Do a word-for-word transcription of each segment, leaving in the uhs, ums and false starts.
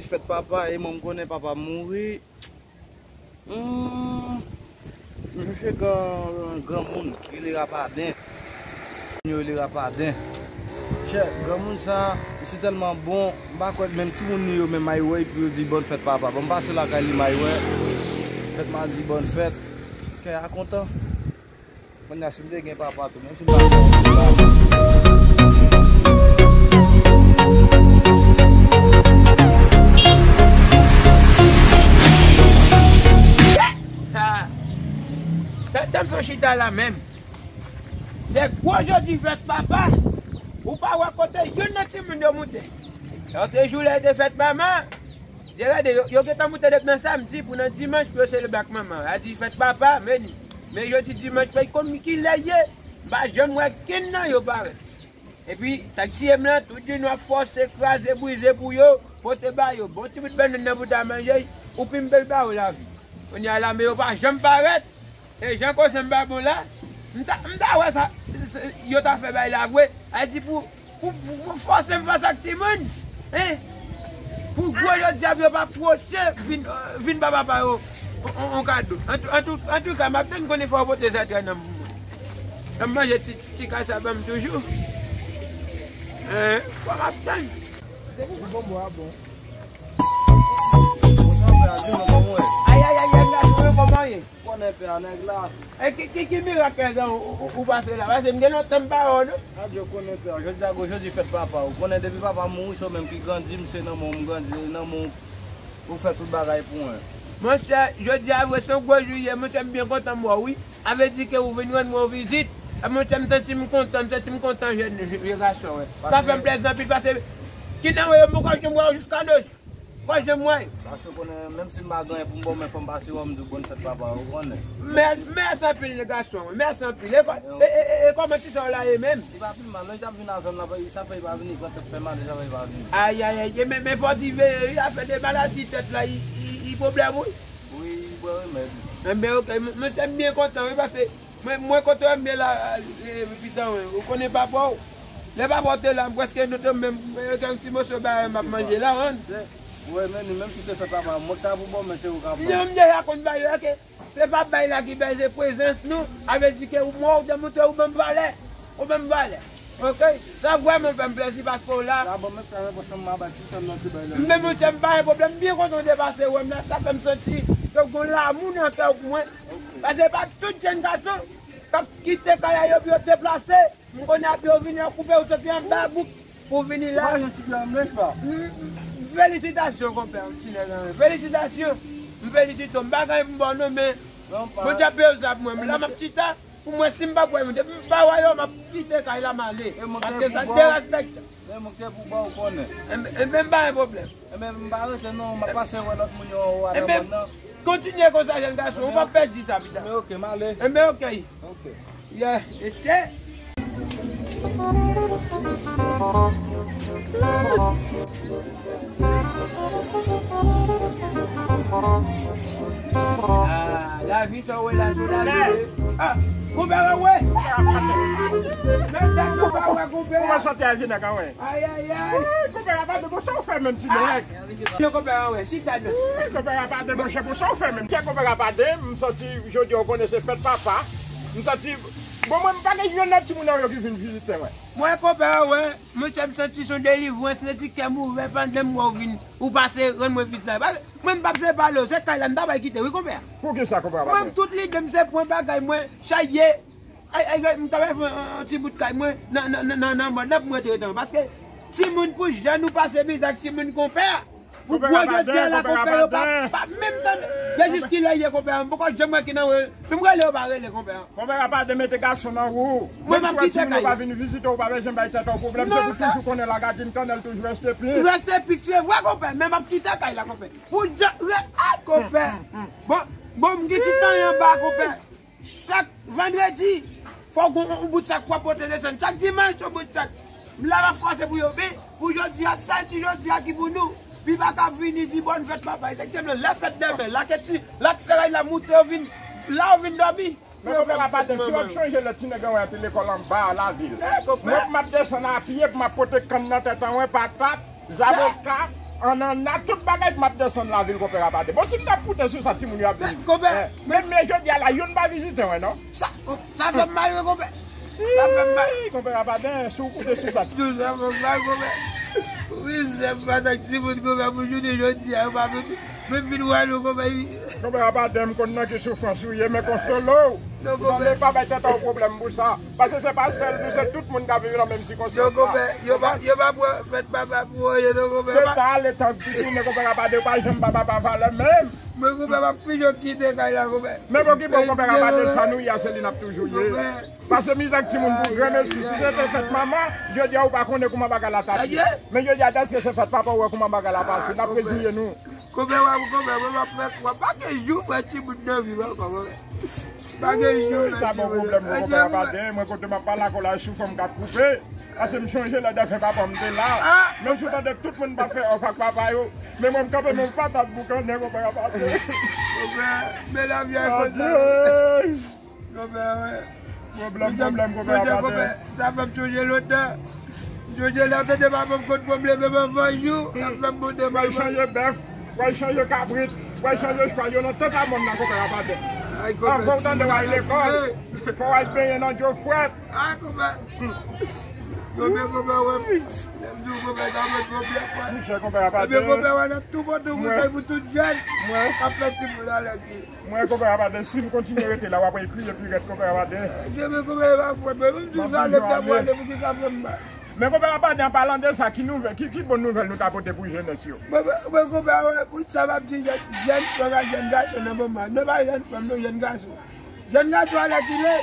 Fèt papa, e mwen m konnen papa mouri. Hmm, m chèche gran, granmoun ki rele Rapaden. Yo rele Rapaden. Chè, granmoun sa, misye tèlman bon, m pa kwè menm timoun li yo menm ay wè, epi yo di bòn fèt papa. Ban m pase lakay li, m ay wè. Fèt m a di bòn fèt. Kè a kontan. Kounye a, si m te gen papa tou, menm si m pa gen papa. Tèt m sou chita la menm. Se gwo jodi fèt papa. Ou pa wè kote youn nan timoun yo moute. Lòt jou lè te fèt manman, Degade, yo, yo gentan moute depi nan samdi pou nan dimanch pou yo selebre ak manman. A di fèt papa, men, men jodi dimanch, men kòm ki lè ye, m pa janm wè kenn nan yo parèt. Epi, sa k tiye m lan, tout jounen w ap fòse, kraze, brize pou yo, pote ba yo. Bon, ti bout bannann nan pou ta manje, ou pimpe l ba yo lavi. Kounye a la, men yo pa janm parèt. E jan koze m pa bon la, m ta, m ta wè sa, se, yo ta fè bay la vre. A di pou, pou, pou, pou fòse m fas ak timoun. Hein? Pou gwo jodi a pou yo pa pwoche vin, vin ba papa yo on, on, on kado. An tou, an tou, an tou ka, m ap tann konnen fò yo pote zatra nan m. Nan m manje ti, ti, ti kay sa ban m toujou. Hein? Fò m ap tann. Depi bonbon a bon. Ay, ay, ay, ay, la, kòman ye? Konnen pè a nèg la. E ki, ki, ki mirak kè zan ou, ou, ou pase la? Paske m gen lontan m pa wè w, non? Adye, w konnen pè a. Jodi a gwo jodi fèt papa. Ou konnen depi papa mouri, se ou menm ki grandi m, se nan men w m grandi, nan men w ou fè tout bagay pou mwen. Monchè, jodi a vre se yon gwo jou ye, monchè, m byen kontan m wè w, wi. A vle di ke ou vin rann mwen yon vizit. E monchè, m santi m kontan, m santi m kontan, jèn, jèn gason, wi. Sa fè m plezi anpil paske ki nan wè yo m poko janm wè w jiska nòj. Kwa janm wè. Paske w konnen, menm si m pa gen anyen pou m ba w, men fò m pase wè w, m di w bòn fèt papa, ou konnen. Mè-, mèsi anpil, gason, mèsi anpil. E kò-, e, e, e, e kòman ti sa w la ye menm? Li pa pi mal, non, li t ap vin avè m la, sa fè li pa vini, gran tèt fè mal, sa fè li pa vini. Ay, ay, ay, men, men fò di veye, wi, afè de maladi tèt la, li, li, li pwoblèm, wi. Wi, li bwè remèd. Enben, oke, mwen, mwen, m byen kontan, wi, paske Mwen, mwen kote w ye m ye la, e, pitan mwen. Ou konnen papa w. Lè papa w te la, m prèske nou te menm, e, gen yon ti moso bagay m ap manje la, wi. Wi, men ni menm si se fè papa, mwen ka pou bon, men se ou ka pran. Non, m deja konn bagay yo, oke. Se pa bagay la ki bay, se prezans nou. A vle di ke ou mwen, ou demontre ou ban m valè. Ou ban m valè. Oke? Sa vrèman fè m plezi paske w la. La, bon, men sa, men, bon, sa m ap bay ti sè m nan ti bagay la. Men, monchè, m pa gen pwoblèm. M byen kontan w te pase wè m la. Sa fè m santi ke w gen lanmou nan kè w pou mwen. Paske pa tout jèn gason k ap kite kay a yo pou yo deplase. M konnen apre yo vini, yo koupe, yo soti anba bouk pou vini la. Ou pa jan ti blan m, non, pa? M, m, felisitasyon, konpè, m ti nèg anyen. Felisitasyon. M felisite w. M pa gen anyen pou m ba w non, men Bondye ap peye w sa pou mwen. La m ap chita, pou mwen, si m pa p wè moun, depi m pa wè yo, m ap kite kay la, m ale. Paske sa derespektan. Men mwen te pou ba w konnen. Enben, enben, m pa gen pwoblèm. Enben, m pa rete non, m ap pase wè lòt moun yo anwo a nan mòn nan. Enben, kontinye konsa, jèn gason, ou p ap pèdi sa pita. Enben, oke, m ale. Enben, oke. Oke. Yeah, eskè? Ah, lavi sa w wè la, se lavi. Ah, konpè Rawe. Men tèt konpè Rawe, konpè. Kòman sante a vin ak Rawe? Ay, ay, ay. Woy, konpè Rapaden, bon, sa w fè menm ti nèg? Non, konpè Rawe, chita non. Woy, konpè Rapaden, monchè, bon, sa w fè menm? Kè konpè Rapaden, m santi jodi a w konnen se fèt papa. M santi, bon, mwen, m pa gen yonn nan timoun nan yo ki vin vizite mwen. Mwen, konpè Rawe, monchè, m santi se yon delivrans, m santi kè m ouvè pandan m wè w vin, ou pase rann mwen vizit la. Mwen, m p ap se pale w, se kay la, m ta bay kite, wi, konpè. Poukisa, konpè Rapaden? Mwen, tout lide m se pran bagay mwen, chaje. Ay, ay, ay, m ta bay fè yon, yon ti bout kay mwen nan, nan, nan, nan, nan mòn nan pou mwen te rete. Paske timoun pou jèn ou pase mizè ak timoun konpè. Pou gwo jodi a la, konpè yo pa, pa menm tande. Gen jis kilè ye, konpè, m poko janm wè ki nan wè. Pou m rele yo pa rele, konpè. Konpè a pa de mete gason nan wou. Mwen m ap kite kay. Menm si w wè timoun yo pa vin vizite w, ou pa bezwen bay tèt ou pwoblèm. Se pou toujou konnen la gadin kannèl toujou reste pik. Reste pik, se vre, konpè, men m ap kite kay la, konpè. Pou jan, re, ay, konpè. Bon, bon, m gen ti tan anba, konpè. Chak vandredi, fò w gon yon bout sak pou w ap pote desann. Chak dimanch, yon bout sak. M la m ap fòse pou yo, men pou jodi a, sèl ti jodi a ki pou nou. Piba k ap vini di bòn fèt papa. Efektivman, lè fèt demen, la ke ti, la k seray la moute, yo vin, la yo vin dòmi. Men konpè Rapaden, si w ap chonje lè ti nèg an wè an te lekòl anba lavil. Mwen, m ap desann a pye, pou m ap pote kann nan tèt an, wen, patat, zavoka. An, an, an, tout bagay m ap desann lavil, konpè Rabaden. Bon, si m t ap koute sou sa timoun yo ap viv. Konpè, men, men jodi a la, youn pa vizite mwen, non. Sa, sa fè m mal, wi, konpè. Sa fè m mal. Ii, konpè Rabaden, si w koute sou sa. Tout sa fè m mal, konpè. Wi, se m pa t ak timoun konpè pou jounen jodi a, yo pa menm, menm vin wè nou konpè. Konpè Rabaden, m konn nan ki soufrans ou ye, men konsole w. Non, konpè. Tande, pa bay tèt ou pwoblèm pou sa. Paske se pa sèl nou, se tout moun k ap viv nan menm sikonstans la. Non, konpè, yo pa, yo pa pran fèt papa pou anyen, non, konpè. Se ta ale tan ki tounen, konpè Rabaden, yo pa janm ba papa valè menm. Mwen, konpè, m ap toujou kite kay la, konpè. Men bon, ki bon, konpè Rabaden, sa nou ye a, se li n ap toujou ye. Konpè. Pase mizè ak timoun pou grenmesi. Si se te fèt manman, jodi a ou pa konnen kouman bagay la t ap ye. Men jodi a, dèske se fèt papa, ou wè kouman bagay la pase. N ap reziye nou. Konpè, w ap, konpè, mwen, m ap fè kwa. Pa gen jou m wè timoun nan vi m ankò, konpè. Pa gen jou m wè timoun nan vi m. Sa bon pwoblèm, konpè Rabaden. Mwen, kote m ap pale ak ou la, sou fòm k ap koupe. Pase m chonje lè dèfè papa m te la. Men si w tande tout moun pa fè òf ak papa yo. Men mwen m kanpe men m patat boukannen konpè Rabaden. Konpè, men lavi a konsa. Konpè, wè. Pwoblèm, pwoblèm, konpè Rabaden. Konpè, sa fè m chonje lontan. M chonje lè tande papa m konn pou m leve m anvan jou. Sa fè m monte. Pral chanje bèf, pral chanje kabrit, pral chanje chwal yo nan tèt a mòn nan konpè Rabaden. Anvan w tande w al lekòl, fò w al benyen nan dlo frèt. Ay, konpè. Konpè, konpè, wè. Lè m di w konpè, sa mwen pran pye, frè. Monchè, konpè Rabaden. Ebyen, konpè, wè, nan tout kote, ou konsèy pou tout jèn k ap fè timoun alèkile. Mwen, konpè Rabaden, si m kontinye rete la, w ap kriye pi rèd, konpè Rabaden. Ebyen, konpè, e pa fòt mwen. M di w sa, lè m t ap pale, pou ki sa fè m mal. Men, konpè Rabaden, an palan de sa, ki nouvèl, ki, ki bon nouvèl nou ka pote pou jenès yo? Mwen, mwen, mwen, konpè, wè, pou sa m ap di, jèn, jèn fanm ak jèn gason nan moman, nou pa jèn fanm, nou jèn gason. Jèn gason alèkile,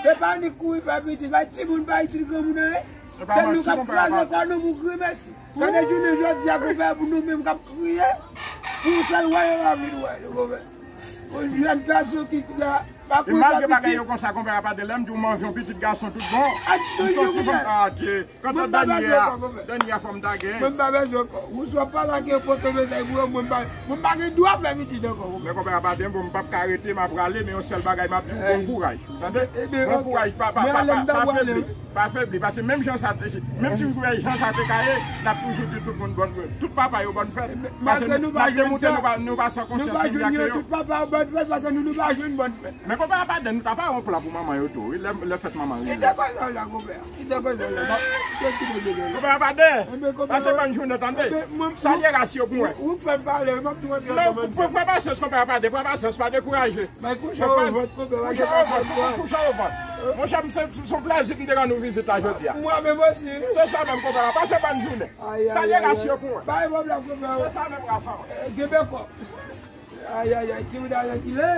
se pa nou k kouri fè pitit, bay timoun pa isit granmoun anyen. Se nou k ap kraze kò nou pou grimès. Gade jounen jodi a konpè pou nou menm k ap kriye. Pou yon sèl wè yo pa vin wè nou konpè. Yon jèn gason ki la pa kouri fè pitit. E malgre bagay yo konsa konpè Rabaden, lè m di w m anvi yon pitit gason tout bon. M soti fanm adye. Kanta dènye a, dènye a fò m ta gen. Mwen m pa bezwen kò. Ou swa pale ak yo pote mezay pou yo, mwen m pa, mwen m pa gen dwa fè pitit ankò. Men konpè Rabaden, bon, m p ap ka rete, m ap prale, men yon sèl bagay m ap di w, bon kouraj. Tande? Bon kouraj, pa, pa, pa, pa, pa febli, pa febli, paske menm jan sa te, menm si w wè jan sa te ka ye, n ap toujou di tout moun bòn, tout papa yo bòn fèt. Paske malgre nou pa san konsyans, nou pa jwenn yo. Tout papa yo bòn fèt, paske nou, nou pa jwenn bòn fèt. Men konpè Rabaden, nou ta pare yon plan pou manman yo tou, wi, lè, lè fèt manman rive. Kite koze w la, konpè. Kite koze w la. Kite koze w la. Konpè Rabaden, pase bòn jounen, tande. Salye ras yo pou mwen. Ou fè m pale, m ap tou antre nan kòmantè. Pran pasyans, konpè Rabaden, pran pasyans, pa dekouraje. Bay kouche w vant, konpè, kouche w vant, kouche w vant. Monchè, m se, se yon plezi m te rann ou vizit la jodi a. Mwen menm osi. Se sa menm, konpè, pase bòn jounen. Salye ras yo pou mwen. Pa gen pwoblèm, konpè. Se sa menm, ras an mwen. Genbe kò. Ayayay, ti mouda nan kile.